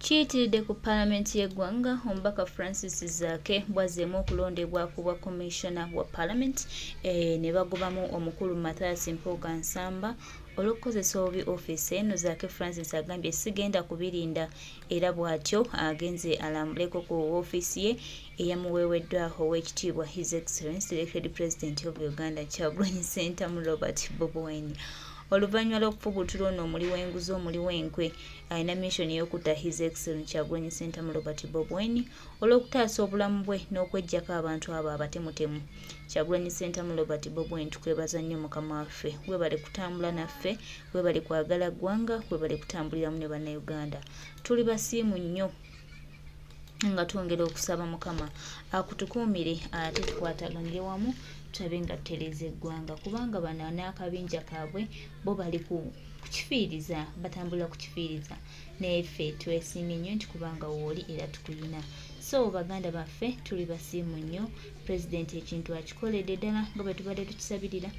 Kiyitiridde ku Palamenti y'eggwanga omubaka Francis Zaake bw'azzeemu okulondebwa ku bwa Commissioner wa Palamenti eh, ne bagobamu omukulu Mathias Mpuuga Nsamba olw'okukozesa obubi ofiisi eno. Zaake Francis agambye sigenda kubirinda era bw'atyo agenze alambuleko ku woofiisi ye eyamuweeweddwa Oweekitiibwa His Excellency Elected President of Uganda Kyagulanyi Ssentamu Robert Bobi Wine oluvannyuma lw'okufubutula ono omuli w'enguzi omuli w'enkwe alina mission ey'okutta His Excellency Kyagulanyi Ssentamu Robert Bobi Wine olw'okutaasa obulamu bwe n'okweggyako abantu abo abatemutemu. Kyagulanyi Ssentamu Robert Bobi Wine tukwebaza nnyo mukama waffe, webale kutambula naffe, webale kwagala ggwanga, webale kutambuliramu ne Bannayuganda. Tuli basiimu nnyo nga twongera okusaba Mukama akutukuumire ate tukwataganire wamu tulabe nga tutereeza eggwanga kubanga bano n'akabinja kaabwe bo bali ku kukifiiriza batambulira kukifiiriza naye ffe twesiimye nnyo nti kubanga wooli era tukuyina so baganda baffe tuli basiimu nnyo pulezidenti ekintu akikoledde ddala nga bwe tubadde tukisabirira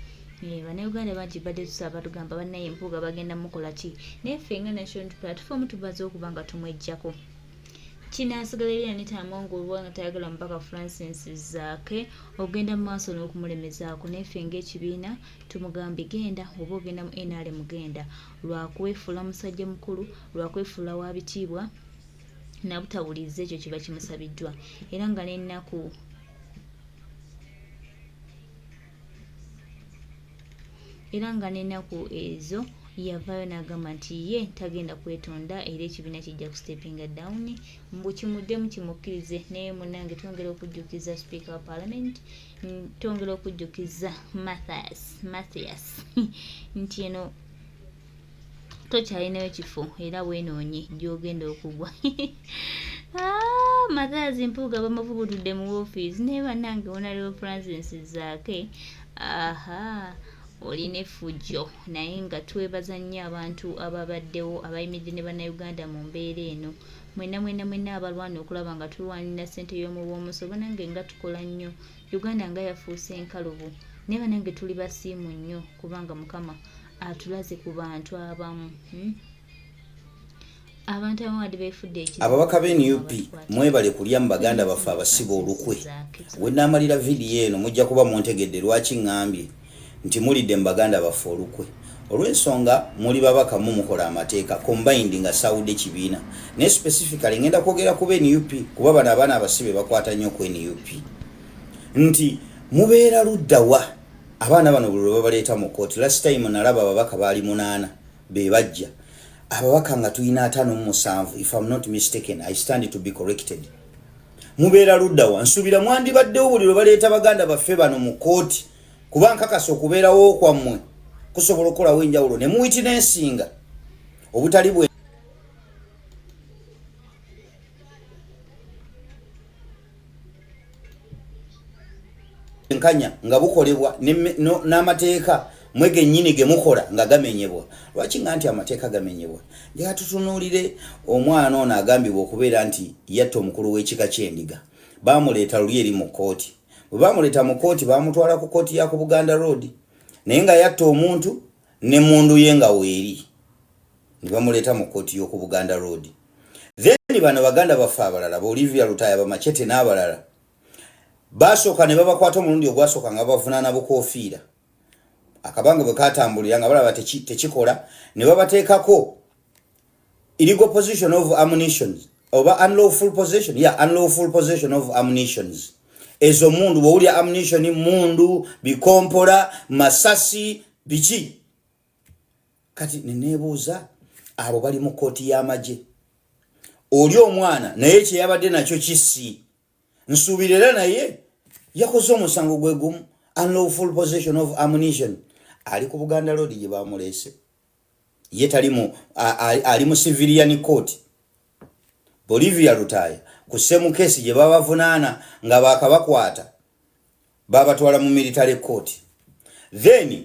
eh, bannayuganda bangi badde tusaba batugamba bannaye mpuuga bagenda mukola ki naye ffe nga national platform tubaze okuba nga tumwejjako Kinaasigala eri Anita Among olwa nga tayagala mubaka Francis Zaake okugenda mu maaso n'okumulemezaako naye ffe ng'ekibiina tumugambye genda oba ogenda mu nrm genda lwa kwefuula musajja mukulu lwa kwefuula wa bitiibwa nabutawuliriza ekyo kiba kimusabiddwa era nga n'ennaku Era nga n'enaku ezo yavaayo n'agamba nti ye tagenda kwetonda era ekibiina kijja kustepinga down mbu kimuddemu kimukkirize. Naye munnange twongera okujjukiza sipiika wa parliament, twongera okujjukiza Mathias nti eno tokyalinayo kifo era weenoonye gy'ogenda okugwa. Ah, Mathias Mpuuga bamufubutudde mu woofiisi naye bannange Honorable Francis Zaake aha olina effujjo naye nga twebaza nnyo abantu ababaddewo abayimiridde ne bannayuganda mu mbeera eno mwenna mwenna mwenna abalwana okulaba nga tulwanira ssente y'omuwi w'omusolo banange nga tukola nnyo Uganda nga yafuuse nkalubo naye banange tuli basiimu nnyo kubanga mukama atulaze ku bantu abamu hmm? abantu abamu wadde befudde ekizibu Ababaka be nup mwebale kulya mu baganda baffe abasibe olukwe. Wenaamalira vidiyo eno mujja kuba muntegedde lwaki ngambye nti mulidde mu baganda baffe olukwe. Olwensonga muli babaka mu mukola amateeka combined nga saawudde kibiina. Naye specifically ngenda kwogera ku be nup kuba bano abaana abasibe bakwata nnyo ku nup. Nti mubeera ludda wa? Abaana bano buli lwe babaleeta mu kkooti, last time nalaba ababaka baali munaana be bajja. Ababaka nga tulina 57 if I'm not mistaken, I stand to be corrected. Mubeera ludda wa? Nsuubira mwandibaddewo buli lwe baleeta baganda baffe bano mu kkooti kuba nkakasa okubeerawo kwammwe kusobola okukolawo enjawulo ne muwitinesinga obutali bwe nkanya nga bukolebwa n'amateeka mwe gennyini ge mukola nga gamenyebwa. Lwaki nga nti amateeka gamenyebwa? Njagala tutunuulire omwana ono agambibwa okubeera nti yatta omukulu w'ekika ky'endiga. Baamuleeta luli eri mu kkooti. Bwe baamuleeta mu kkooti baamutwala ku kkooti ya ku Buganda Road naye nga yatta omuntu n'emmundu ye nga weeri ne bamuleeta mu kkooti y'oku Buganda Road. Then bano baganda baffe abalala ba Olivia Lutaaya Bamachete n'abalala basooka ne babakwata omulundi ogwasooka nga babavunaana bukoofiira. Akabanga bwe katambulira nga balaba tekikola ne babateekako illegal possession of ammunitions oba unlawful possession, yeah, unlawful possession of ammunitions. Ezo mundu bwowulira ammunition mundu bikompola masasi biki. Kati neneebuuza abo bali mu kkooti y'amagye, oli omwana naye kyeyabadde nakyo kissi nsuubira era naye yakoze omusango gwe gumu unlawful possession of ammunition. Ali ku Buganda Road gye bamuleese, ye tali mu ali mu civilian court. Bolivia Lutaaya ku same case gye babavunaana nga baakabakwata babatwala mu military court. Then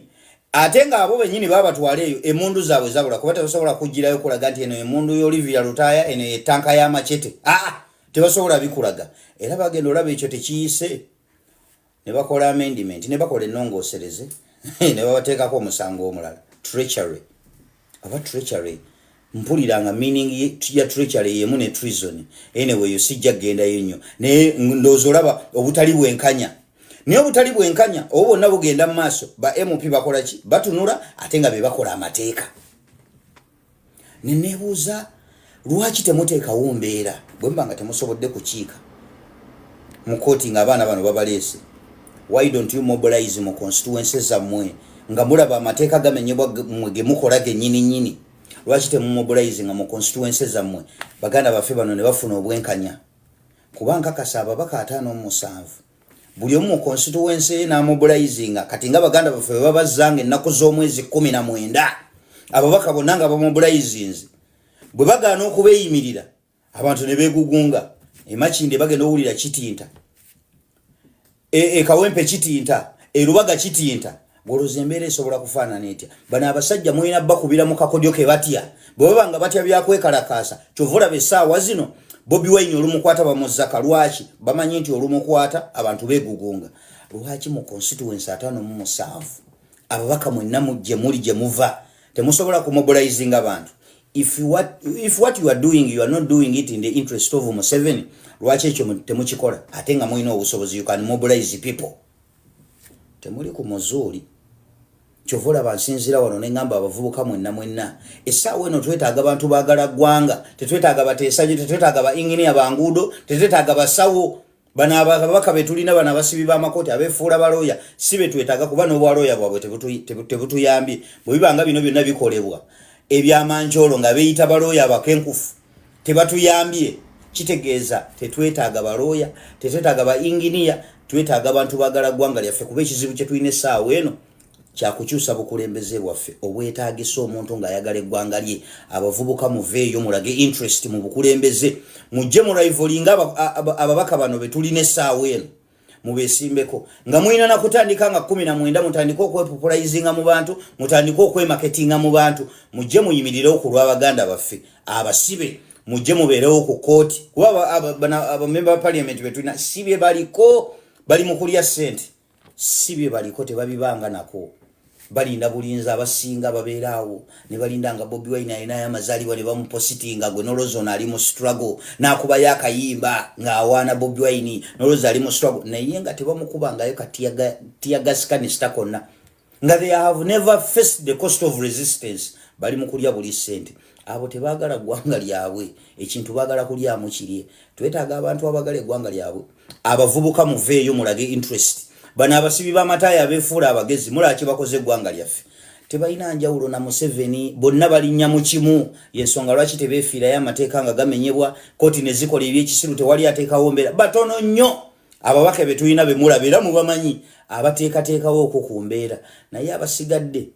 ate ng'abo bennyini babatwala eyo emmundu zaabwe zabula kuba tebasobola kugirayo kulaga nti eno emmundu y'Olivia Lutaaya, eno yetanka y'amacete. Aa, tebasobola bikulaga. Era bagenda olaba ekyo tekiyise ne bakola amendment ne bakola ennongoosereze ne babateekako omusango omulala, treachery oba treachery. Mpulira nga meaning ya treachery yemu ne treason. Anyway, yo sijja kugendayo nnyo, naye ndowooza olaba obutali bwenkanya. Naye obutali bwenkanya obwo bwonna bugenda mu maaso, ba MP bakola ki? Batunula, ate nga be bakola amateeka. Neneebuuza, lwaki temuteekawo mbeera bwe muba nga temusobodde kukiika mu kooti ng'abaana bano babaleese? Why don't you mobilize mu constituency zammwe nga mulaba amateeka gamenyebwa mmwe ge mukola gennyini nnyini? Lwaki temumobilize nga mu constituency zammwe baganda baffe bano ne bafuna obwenkanya? Kuba nkakasa ababaka 57, buli omu mu constituency ye n'amobilizinga. Kati nga baganda baffe bwe babazzanga ennaku z'omwezi 19, ababaka bonna nga bamobilizinze, bwe bagaana okubeeyimirira, abantu ne beegugunga. Emakinde bagenda owulira kitinta, Ekawempe kitinta, Erubaga kitinta. Gwolooza embeera esobola kufaanana etya? Bano abasajja mulina bakubira mu kakodyo ke batya. Bwe baba nga batya byakwekalakaasa, kyova olaba essaawa zino Bobi Wine olumukwata bamuzzaka. Lwaki? Bamanyi nti olumukwata abantu beegugunga. Lwaki mu constituency 57 ababaka mwenna gye muli, gye muva, temusobola kumobilizinga bantu? If what you are doing, you are not doing it in the interest of Museveni, lwaki ekyo temukikola ate nga mulina obusobozi? You can mobilize people. Temuli ku muzuuli. Kyova olaba nsinzira wano neŋŋamba abavubuka mwenna mwenna, essaawa eno twetaaga bantu baagala ggwanga. Tetwetaaga bateesanyi, tetwetaaga ba inginiya banguudo, tetwetaaga basawo. Bano ababaka betulina bano abasibi b'amakooti abeefuula balooya si betwetaaga, kuba n'obwalooya bwabwe tebutuyambye. Bwe bibanga bino byonna bikolebwa ebyamankyolo nga beeyita balooya abakenkufu, tebatuyambye. Kitegeeza tetwetaaga balooya, tetwetaaga ba inginiya, twetaaga bantu baagala ggwanga lyaffe, kuba ekizibu kye tulina essaawa eno kyakukyusa bukulembeze bwaffe obwetaagisa omuntu ng'ayagala eggwanga lye. Abavubuka muveeyo mulage interest mu bukulembeze, mujje mu rivalinga ababaka bano be tulina essaawa eno, mubeesimbeko nga mulina nakutandika nga 19. Mutandike okwepopularizinga mu bantu, mutandike okwemarketinga mu bantu, mujje muyimirirewo ku lw'abaganda baffe abasibe, mujje mubeerewo ku kooti, kuba abamemba ba parliament betulina si bye baliko. Bali mu kulya ssente, si bye baliko, tebabibanga nako. Balinda bulinzi. Abasinga babeera awo ne balinda nga Bobi Wine alinayo amazaalibwa ne bamupositinga. Gwe nolowooza ono ali mu struggle, n'akubayo akayimba ng'awaana Bobi Wine, nolowooza ali mu struggle, naye nga tebamukubangayo ka teargas canister konna, nga they have never faced the cost of resistance. Bali mu kulya buli ssente. Abo tebaagala ggwanga lyabwe, ekintu baagala kulyamu kirye. Twetaaga abantu abagala eggwanga lyabwe. Abavubuka muveeyo mulage interest. Bano abasibi b'amataaya abeefuula abagezi, mulaba bakoze eggwanga lyaffe. Tebalina njawulo na Museveni, bonna balinnya mu kimu. Yensonga lwaki tebeefiirayo amateeka nga gamenyebwa, kooti ne zikola ebyekisiru. Tewali ateekawo mbeera. Batono nnyo ababaka be tulina bemulaba era mubamanyi abateekateekawo okwo ku mbeera, naye abasigadde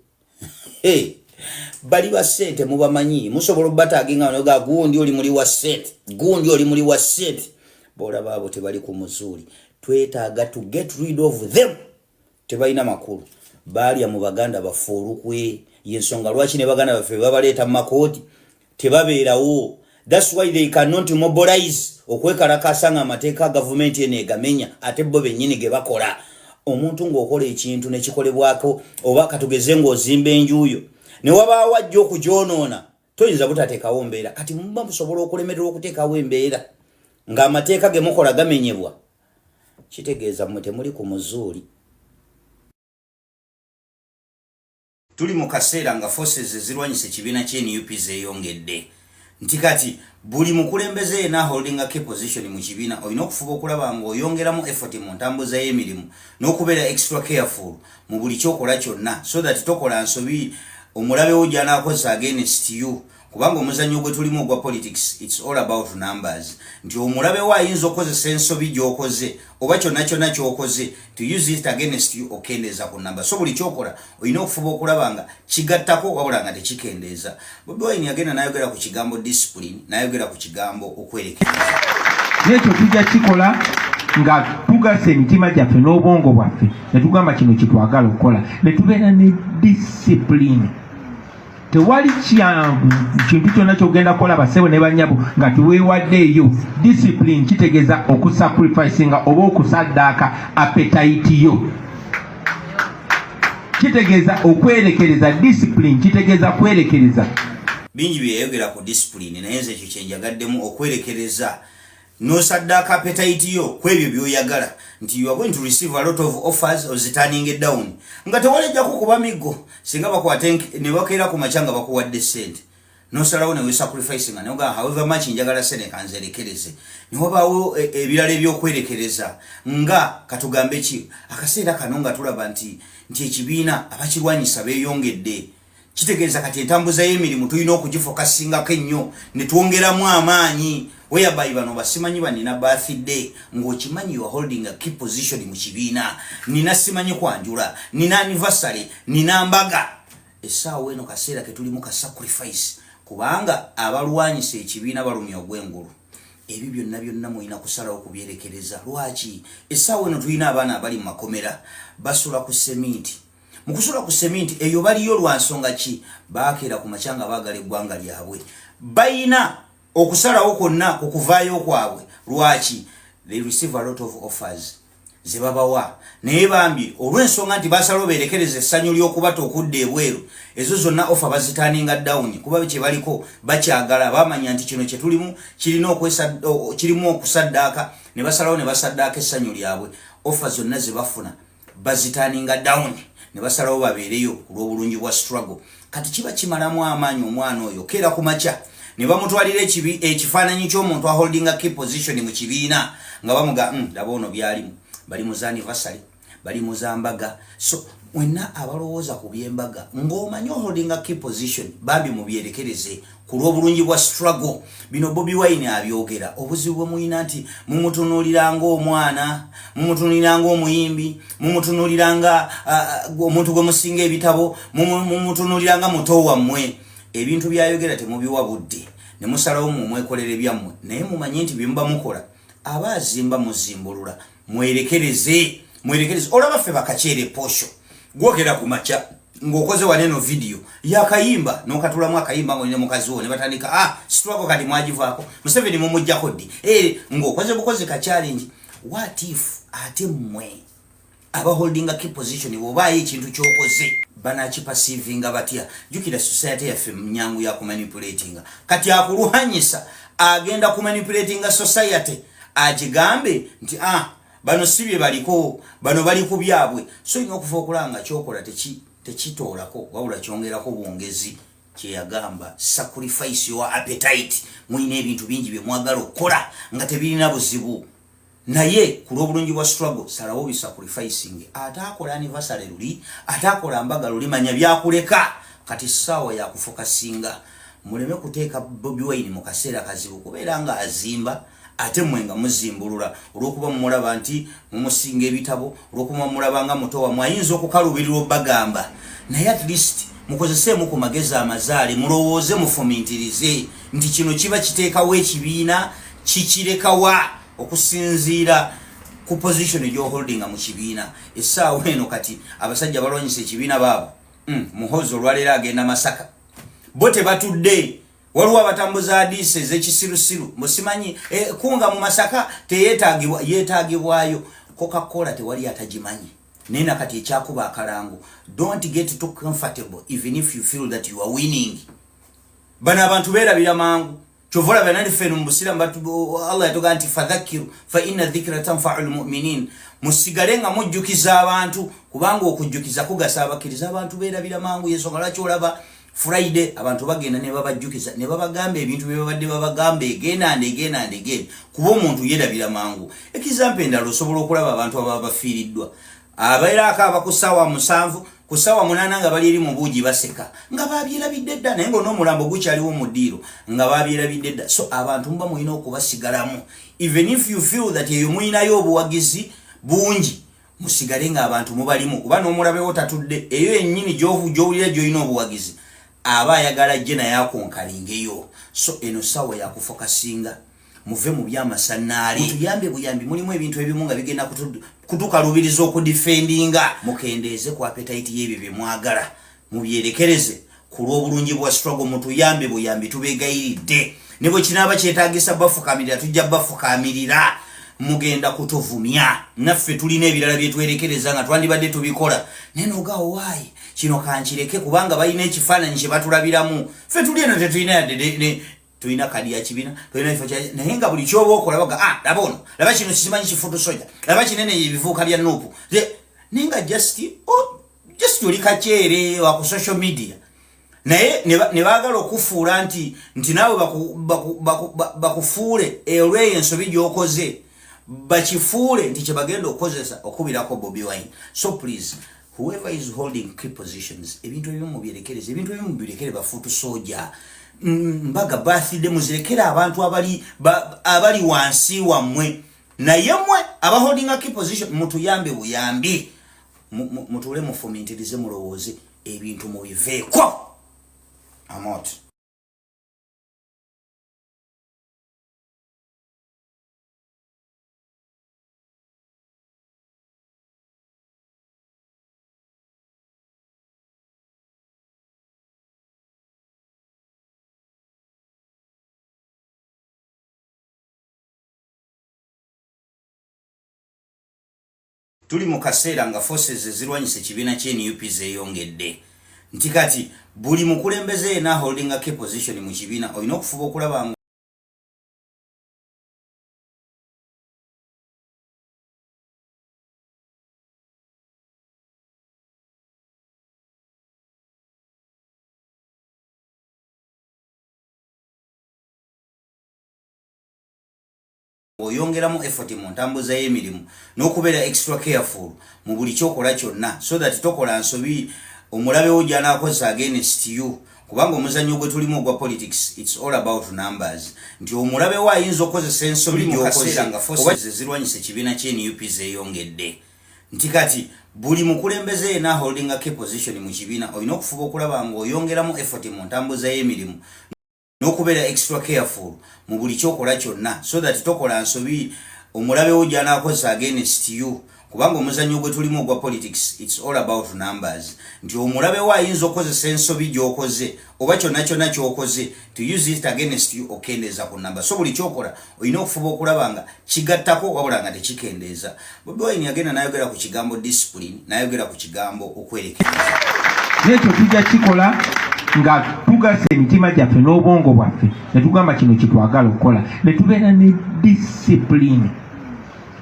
bali ba ssente, mubamanyi. Musobola obbataginga noga gundi oli muli wa ssente, gundi oli muli wa ssente. Bolaba abo tebali ku muzuuli. Twetaaga to get rid of them. Tebalina makulu. Baalya mu baganda baffe olukwe. Yensonga lwaki ne baganda baffe babaleeta mu makooti tebabeerawo. That's why they cannot mobilize okwekalakasa nga amateeka gavumenti eno egamenya, ate bo bennyini ge bakola. Omuntu ng'okola ekintu nekikolebwako, oba katugeze ng'ozimba enjuuyo ne wabaawo ajja okugyonoona, toyinza butateekawo mbeera. Kati muba musobola okulemererwa okuteekawo embeera ng'amateeka ge mukola gamenyebwa, kitegeeza mmwe temuli ku muzuuli. Tuli mu kaseera nga forces ezirwanyisa ekibiina kye NUP zeeyongedde, nti kati buli mukulembeze yena holdinga key position mu kibiina olina okufuba okulaba ng'oyongeramu effort mu ntambuza y'emirimu n'okubeera extra careful mu buli kyokola kyonna, so that tokola nsobi omulabewo gy'anaakozesa against you, kubanga omuzannyo gwe tulimu ogwa politics, it's all about numbers, nti omulabewo ayinza okukozesa ensobi gy'okoze oba kyonna kyonna ky'okoze to use it against you, okendeeza ku namba. So buli kyokola olina okufuba okulaba nga kigattako wabula nga tekikendeeza. Bobi Wine yagenda n'ayogera ku kigambo discipline, n'ayogera ku kigambo okwerekereza. Nekyo tujja kikola nga tugasa emitima gyaffe n'obwongo bwaffe ne tugamba kino kyetwagala okukola ne tubeera ne discipline. Tewali kyangu kintu kyonna kyogenda kukola, basebo ne banyabo, nga teweewaddeeyo. Discipline kitegeeza okusacrificinga oba okusaddaaka appetite yo, kitegeeza okwerekereza. Discipline kitegeeza kwerekereza. Bingi bye yayogera ku discipline, naye nze ekyo kyenjagaddemu okwerekereza n'osaddaaka appetite yo ku ebyo by'oyagala, nti you are going to receive a lot of offers, oziturninge down nga tewalejja kukuba miggo. Singa bakwata ne bakeera ku makya nga bakuwadde ssente, nosalawo newesacrifice nga noga, however much njagala sente, kanzerekereze. Newabaawo ebirala ebyokwerekereza, nga katugambe ki, akaseera kano nga tulaba nti ekibiina abakirwanyisa beeyongedde, kitegeeza kati entambuza y'emirimu tulina okugifocusingako ennyo ne twongeramu amaanyi, whereby bano basimanyi banina birthday, ng'okimanyi you are holding a key position mu kibiina, nina simanyi kwanjula, nina anniversary, nina mbaga. Essaawa eno kaseera ketulimu ka sacrifice, kubanga abalwanyisa ekibiina balumya ogw'engulu. Ebyo byonna byonna mulina kusalawo kubyerekereza. Lwaki? Essaawa eno tulina abaana abali mu makomera, basula ku seminti. Mu kusula ku seminti eyo baliyo lwa nsonga ki? Bakeera ku makya nga baagala eggwanga lyabwe. Bayina okusalawo kwonna ku kuvaayo kwabwe. Lwaki? They receive a lot of offers ze babawa, naye bambi olw'ensonga nti basalawo berekereza essanyu ly'okubata okudda ebweru, ezo zonna offer baziturninga down, kuba kye baliko bakyagala. Bamanya nti kino kyetulimu kirina kirimu okusaddaaka, ne basalawo ne basaddaaka essanyu lyabwe. Offer zonna ze bafuna baziturninga down ne basalawo babeereyo ku lw'obulungi bwa struggle. Kati kiba kimalamu amaanyi omwana oyo keera ku makya ne bamutwalira ekifaananyi ky'omuntu aholdinga key position mu kibiina, nga bamuga, laba ono byalimu, bali mu za anniversary, bali mu za mbaga." So mwenna abalowooza ku byembaga ng'omanyi oholdinga key position, bambi mubyerekereze ku lw'obulungi bwa struggle. Bino Bobi Wine abyogera. Obuzibu bwe muyina nti mumutunuulira ng'omwana, mumutunuulira ng'omuyimbi, mumutunuulira nga omuntu gwe musinga ebitabo, mumutunuulira nga muto wammwe. Ebintu byayogera temubiwa budde ne musalawo mumwekolere byammwe, naye mumanye nti byemuba mukola aba azimba, muzimbulula. Mwerekereze, mwerekereze. Olaba ffe bakakyere posho, gwogera ku makya ng'okoze waneno vidiyo yakayimba n'okatulamu akayimba ng'olina mukazi wo, ne batandika, "Ah, struggle kati mwagivaako, Museveni mumugjako ddi?" Eh, ng'okoze bukozi ka challenge. What if ate mmwe abaholdinga key position, bw'obaayo ekintu ky'okoze, banakiperceivinga batya? Jjukira society yaffe nyangu ya kumanipulatinga. Kati akulwanyisa agenda kumanipulatinga society, agigambe nti, "Ah, bano si bye baliko, bano bali ku byabwe." So olina okufa okulaba nga kyokola tekitoolako, wabula kyongerako bwongezi. Kyeyagamba, sacrifice your appetite. Mulina ebintu bingi bye mwagala okukola nga tebirina buzibu, naye ku lw'obulungi bwa struggle salawo bisacrificing. Ate akola anniversary luli, ate akola mbaga luli, manya byakuleka. Kati ssaawa yakufocusinga. Muleme kuteeka Bobi Wine mu kaseera kazibu kubeera nga azimba ate mmwe nga muzimbulula, olw'okuba mumulaba nti mumusinga ebitabo, olw'okuba mumulaba nga muto wammwe, ayinza okukaluubirira obbagamba. Naye at least mukozeseemu ku magezi amazaale, mulowooze, mufumintirize nti kino kiba kiteekawo ekibiina kikirekawa okusinziira ku position gy'oholdinga mu kibiina essaawa eno. Kati abasajja balwanyisa ekibiina baabo, Muhozi olwaleero agenda Masaka, bo tebatudde. Waliwo abatambuza adiisi ez'ekisirusiru, musimanyi kunga mu Masaka teyeetagibwa, yeetagibwayo. Coca-Cola tewali atagimanyi, naye nakati ekyakuba akalango. Don't get too comfortable even if you feel that you are winning. Bano abantu beerabira mangu. Kyova olaba naliffe eno mu busiramu Allah yatugaa nti, "Fadhakiru fa inna dhikra tanfau lmuminin." Musigale nga mujjukiza abantu, kubanga okujjukiza kugasa abakkiriza. Abantu beerabira mangu. Yensonga lwaki olaba Friday abantu bagenda ne babajjukiza ne babagamba ebintu bye babadde babagamba again and again and again, kuba omuntu yeerabira mangu. Example endala, osobola okulaba abantu ababa bafiiriddwa, abeerako aba ku ssaawa 7, ku ssaawa 8 nga bali eri mu buugi baseka, nga babyerabidde dda, naye ngaon'omulambo gukyaliwo mu ddiiro, nga babyerabidde dda. So abantu muba mulina okubasigalamu even if you feel that eyo muyinayo obuwagizi bungi. Musigale ng'abantu mubalimu, kuba n'omulabewo tatudde. Eyo yennyini gy'owulira gy'olina obuwagizi, aba ayagala jje naye akonkalingeyo. So eno ssaawa yakufocusinga. Muve mu byamasannaali, mutuyambe buyambi. Mulimu ebintu ebimu nga bigenda kutukalubiriza okudefendinga. Mukendeeze ku appetite y'ebyo bye mwagala, mubyerekereze ku lw'obulungi bwa struggle. Mutuyambe buyambi, tubeegayiridde. Ne bwe kinaaba kyetaagisa bafukamirira, tujja bafukamirira. Mugenda kutuvumya, naffe tulina ebirala byetwerekereza nga twandibadde tubikola, naye nogaawo waayi. Kino kankireke kubanga balina ekifaananyi kye batulabiramu. Ffe tuli eno tetulina yadde, tulina kadi ya kibiina, tulina kifo kya, naye nga buli kyoba okola baga, ah, laba ono, laba kino simanyi kifutu soja, laba kinene, ebivuuka bya NUP, naye nga just, oh, just oli kakyere wa ku social media, naye ne baagala okufuula nti naawe bakufuule olw'eyo ensobi gy'okoze, bakifuule nti kyebagenda okukozesa okubirako Bobi Wine. So please, whoever is holding key positions, ebintu ebimu mubyerekereze, ebintu ebimu mubirekere bafuutu soja. Mbaga, birthday muzirekere abantu abali wansi wammwe, naye mmwe abaholdinga key position mutuyambe buyambi, mutuule mufumintirize, mulowooze ebintu mubiveeko. Amot. Tuli mu kaseera nga forces ezirwanyisa ekibiina kye NUP zeeyongedde, nti kati buli mukulembeze yenna holdinga key position mu kibiina olina okufuba okulaba nga oyongeramu effort mu ntambuza y'emirimu n'okubeera extra careful mu buli kyokola kyonna, so that tokola nsobi omulabewo gy'anaakozesa against you, kubanga omuzannyo gwe tulimu ogwa politics, it's all about numbers, nti omulabewo ayinza okukozesa ensobi gy'okoze nga forces ezirwanyisa ekibiina kye NUP zeeyongedde, nti kati buli mukulembeze yenna holdinga key position mu kibiina olina okufuba okulaba ng'oyongeramu effort mu ntambuza y'emirimu n'okubeera extra careful mu buli kyokola kyonna, so that tokola nsobi omulabewo gy'anaakozesa against you, kubanga omuzannyo gwe tulimu ogwa politics, it's all about numbers, nti omulabewo ayinza okukozesa ensobi gy'okoze oba kyonna kyonna ky'okoze to use it against you okendeeza ku namba. So buli kyokola olina okufuba okulaba nga kigattako wabula nga tekikendeeza. Bobi Wine yagenda n'ayogera ku kigambo discipline, n'ayogera ku kigambo okwerekereza. Nekyo tujja kikola nga tugasa emitima gyaffe n'obwongo bwaffe, ne tugamba kino kyetwagala okukola, ne tubeera ne discipline.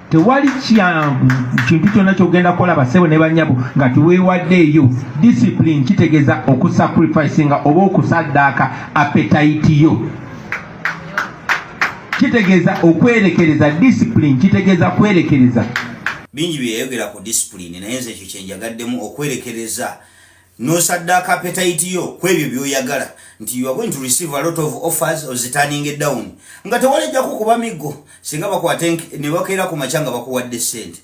Tewali kyangu kintu kyonna kyogenda kukola, basebo ne banyabo, nga teweewaddeeyo. Discipline kitegeeza okusacrificinga oba okusaddaaka appetite yo, kitegeeza okwerekereza. Discipline kitegeeza kwerekereza. Bingi bye yayogera ku discipline, naye nze ekyo kyenjagaddemu, okwerekereza n'osaddaaka appetite yo ku ebyo by'oyagala, nti you are going to receive a lot of offers, oziturninge down nga tewalejjako kuba miggo. Singa bakwata ne bakeera ku makya nga bakuwadde ssente,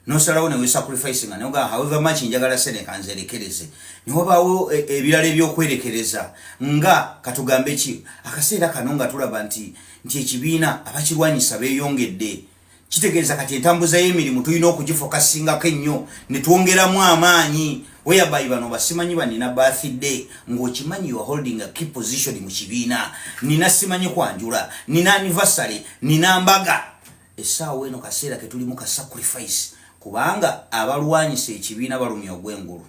nosalawo ne wesacrifice nga noga, however much njagala sente, kanzerekereze. Ne wabaawo ebirala ebyokwerekereza, nga katugambe ki, akaseera kano nga tulaba nti ekibiina abakirwanyisa beeyongedde, kitegeeza kati entambuza y'emirimu tulina okugifocusingako ennyo ne twongeramu amaanyi, whereby bano basimanyi banina birthday, ng'okimanyi you are holding a key position mu kibiina, nina simanyi kwanjula, nina anniversary, nina mbaga. Essaawa eno kaseera ketulimu ka sacrifice, kubanga abalwanyisa ekibiina balumya ogw'engulu.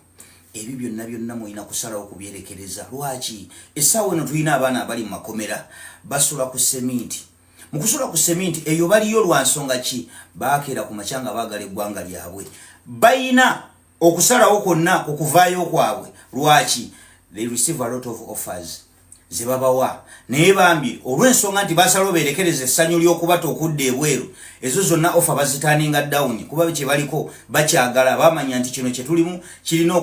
Ebyo byonna byonna mulina kusalawo kubyerekereza. Lwaki? Essaawa eno tulina abaana abali mu makomera, basula ku seminti. Mu kusula ku seminti eyo baliyo lwa nsonga ki? Bakeera ku makya nga baagala eggwanga lyabwe. Bayina okusalawo kwonna ku kuvaayo kwabwe. Lwaki? They receive a lot of offers ze babawa, naye bambi olw'ensonga nti basalawo berekereza essanyu ly'okubata okudda ebweru, ezo zonna offer baziturninga down, kuba kye baliko bakyagala. Bamanya nti kino kye tulimu kirina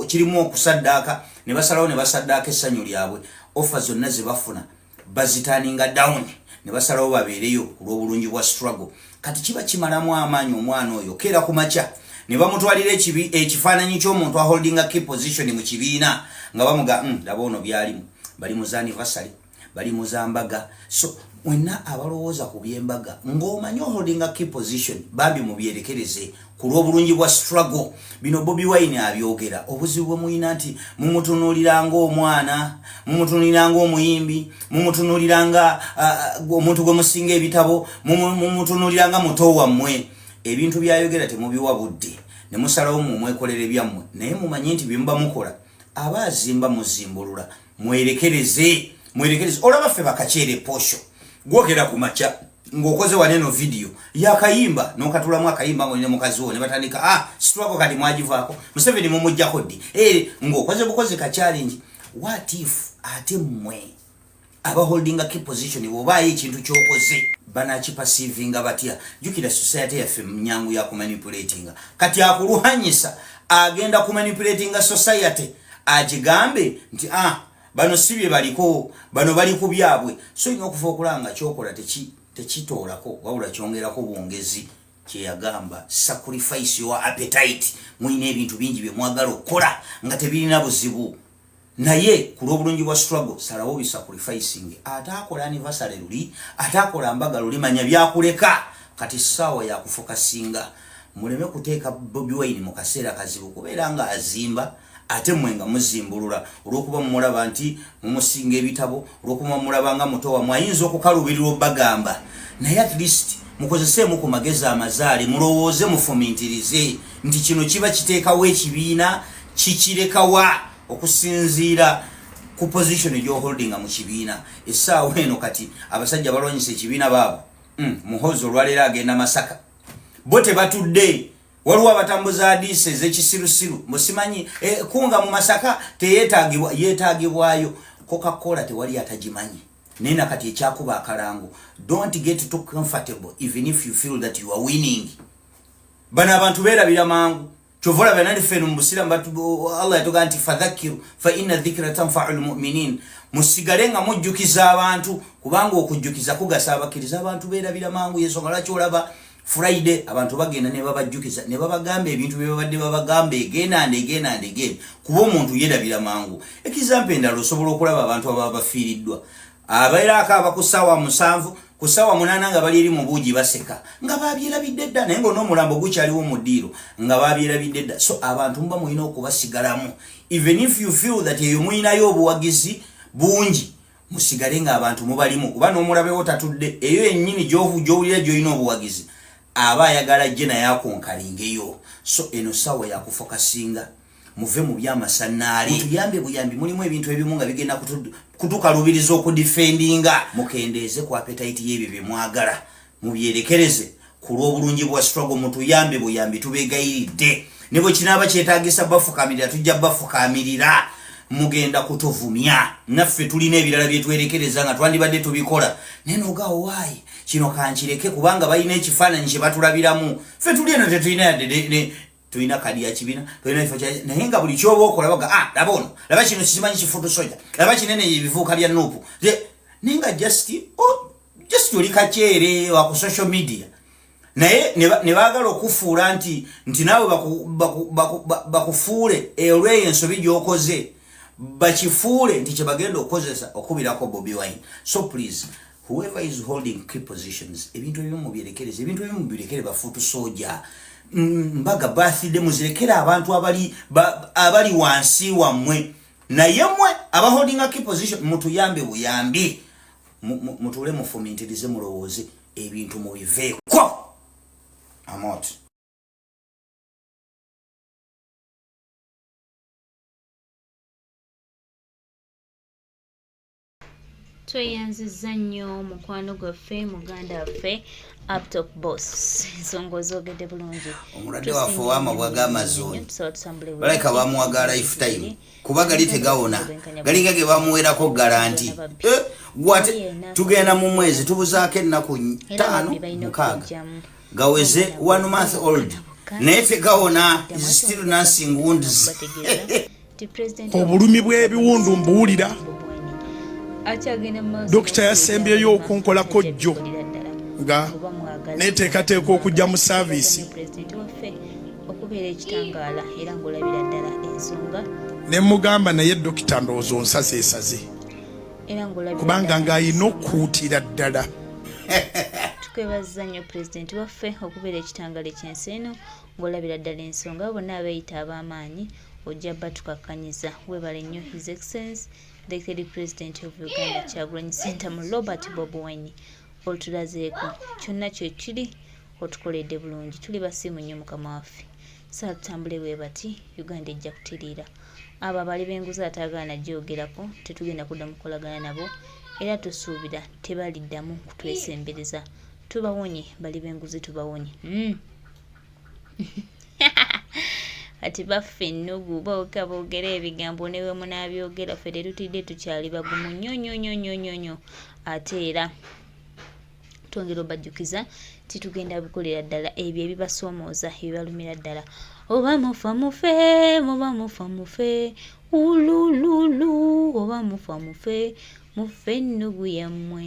kirimu okusaddaaka, ne basalawo ne basaddaaka essanyu lyabwe. Offer zonna ze bafuna baziturninga down ne basalawo babeereyo ku lw'obulungi bwa struggle. Kati kiba kimalamu amaanyi omwana oyo keera ku makya ne bamutwalira ekifaananyi ky'omuntu aholdinga key position mu kibiina nga bamuga, laba ono byalimu, bali mu za anniversary, bali mu za mbaga." So mwenna abalowooza ku byembaga ng'omanyi oholdinga key position, bambi mubyerekereze ku lw'obulungi bwa struggle. Bino Bobi Wine abyogera. Obuzibu bwe muyina nti mumutunuulira ng'omwana, mumutunuulira ng'omuyimbi, mumutunuulira nga omuntu gwe musinga ebitabo, mumutunuulira nga muto wammwe. Ebintu byayogera temubiwa budde. Ne musalawo mu mwekolere byammwe, naye mumanye nti bye muba mukola aba azimba muzimbulula. Mwerekereze, mwerekereze. Olaba ffe bakakyere posho gwogera ku makya ng'okoze waneno vidiyo yakayimba n'okatulamu akayimba ng'olina mukazi wo ne batandika, ah, struggle kati mwagivaako, Museveni mumuggyako ddi? Eh, ng'okoze bukozi ka challenge. What if ate mmwe abaholdinga key position bw'obaayo ekintu ky'okoze banakiperceivinga batya? Jjukira society yaffe nyangu ya kumanipulatinga. Kati akuluhanyisa agenda kumanipulatinga society agigambe nti, ah, bano si bye baliko, bano bali ku byabwe. So olina okufa okulaba nga kyokola tekitoolako wabula kyongerako bwongezi. Kyeyagamba, sacrifice your appetite. Mulina ebintu bingi bye mwagala okukola nga tebirina buzibu, naye ku lw'obulungi bwa struggle salawo bisacrificing. Ate akola anniversary luli, ate akola mbaga luli, manya byakuleka. Kati ssaawa yakufocusinga, muleme kuteeka Bobi Wine mu kaseera kazibu kubeera nga azimba ate mmwe nga muzimbulula, olw'okuba mumulaba nti mumusinga ebitabo, olw'okuba mumulaba nga muto wammwe ayinza okukaluubirira obbagamba. Naye at least mukozeseemu ku magezi amazaale, mulowooze, mufumintirize nti kino kiba kiteekawo ekibiina kikirekawa okusinziira ku position gy'oholdinga mu kibiina essaawa eno. Kati abasajja balwanyisa ekibiina baabo, Muhozi olwaleero agenda Masaka, bo tebatudde. Waliwo abatambuza adiisi ez'ekisirusiru, musimanyi, eh, kunga mu Masaka teyeetagibwa, yeetagibwayo. Coca-Cola tewali atagimanyi, naye nakati ekyakuba akalango. Don't get too comfortable even if you feel that you are winning. Bano abantu beerabira mangu. Kyova olaba naliffe eno mu busiraamu Allah yatugaa nti fadhakiru fa inna dhikra tanfau lmuminin, musigale nga mujjukiza abantu kubanga okujjukiza kugasa abakkiriza. Abantu beerabira mangu, yensonga lwaki olaba Friday abantu bagenda ne babajjukiza ne babagamba ebintu bye babadde babagamba again and again and again, kuba omuntu yerabira mangu. Example endala, osobola okulaba abantu ababa bafiiriddwa, abeerako aba ku ssaawa 7, ku ssaawa 8 nga bali eri mu buugi baseka nga babyerabidde dda, naye ngaon'omulambo gukyaliwo mu ddiiro nga babyerabidde dda. So abantu muba mulina okubasigalamu even if you feel that eyo mulinayo obuwagizi bungi, musigale ng'abantu mubalimu, kuba n'omulabewo tatudde. Eyo yennyini gy'owulira gy'olina obuwagizi aba ayagala gye naye akonkalingeyo. So eno ssaawa yakufocusinga, muve mu byamasannaali, mutuyambe buyambi. Mulimu ebintu ebimu nga bigenda kutukalubiriza okudefendinga. Mukendeeze ku appetite y'ebyo bye mwagala, mubyerekereze ku lw'obulungi bwa struggle. Mutuyambe buyambi, tubeegayiridde. Ne bwe kinaaba kyetaagisa bafukamirira, tujja bafukamirira. Mugenda kutuvumya, naffe tulina ebirala byetwerekereza nga twandibadde tubikola, naye nogaawo waayi kino kankireke kubanga balina ekifaananyi kye batulabiramu. Ffe tuli eno tetulina yadde tulina kadi ya kibiina, tulina kifo kya, naye nga buli kyoba okola baga, ah, laba ono, laba kino kikimanyi kifutu soja, laba kinene ebivuuka bya NUP, naye nga just, oh, just oli kakyere wa ku social media, naye ne baagala okufuula nti naawe bakufuule olw'eyo ensobi gy'okoze, bakifuule nti kyebagenda okukozesa okubirako Bobi Wine. So please, whoever is holding key positions, ebintu ebimu mubyerekereze, ebintu ebimu mubirekere bafuutu soja, mbaga, birthday muzirekere abantu abali wansi wammwe. Naye mmwe abaholdinga key position mutuyambe buyambi, mutuule mufumintirize, mulowooze ebintu mubiveeko. Amot. Tweyanziza nnyo mukwano gwaffe, muganda waffe Uptop Boss, ensonga ozoogedde bulungi. Omulwadde waffe ow'amabwa g'amazooni balabika bamuwaga lifetime, kuba gali tegawona, galinga ge bamuwerako guarantee. Eh, gwate tugenda mu mwezi tubuzaako ennaku 5 6 gaweze one month old, naye tegawona, is still nursing wounds. Obulumi bw'ebiwundu mbuwulira. Dokita yasembyeyo okunkolako jjo nga neteekateeka okujja mu service. Okubeera ekitangaala era ng'olabira ddala ensonga. Ne mugamba, naye dokita, ndowooza onsazeesaze era ng'olabira kubanga ddala ng'alina ensonga. okukuutira ddala. Tukwebaza nnyo pulezidenti waffe okubeera ekitangaala ekyensi eno ng'olabira ddala ensonga. Bonna abeeyita ab'amaanyi ojja batukakkanyiza. Weebale nnyo, His Excellence the third President of Uganda, Kyagulanyi Ssentamu Robert Bobi Wine. Otulazeeko kyonna kyekiri, otukoledde bulungi, tuli basiimu nnyo mukama waffe. Saa tutambule bwe bati Uganda ejja kutereera. Abo abali b'enguzi ataagala nagyogerako tetugenda kuddamu kukolagana nabo era tusuubira tebaliddamu kutwesembereza. Tubawonye bali b'enguzi tubawonye. Mm. Kati baffe ennugu booka boogera ebigambo ne bwe munaabyogera ffe tetutidde tukyali bagumu nnyo nnyo nnyo nnyo nnyo nnyo ate era twongera obajjukiza nti tugenda bikolera ddala ebyo ebibasoomooza ebibalumira ddala oba mufa mufe oba mufa mufe ulululu oba mufa mufe mufe ennugu yammwe.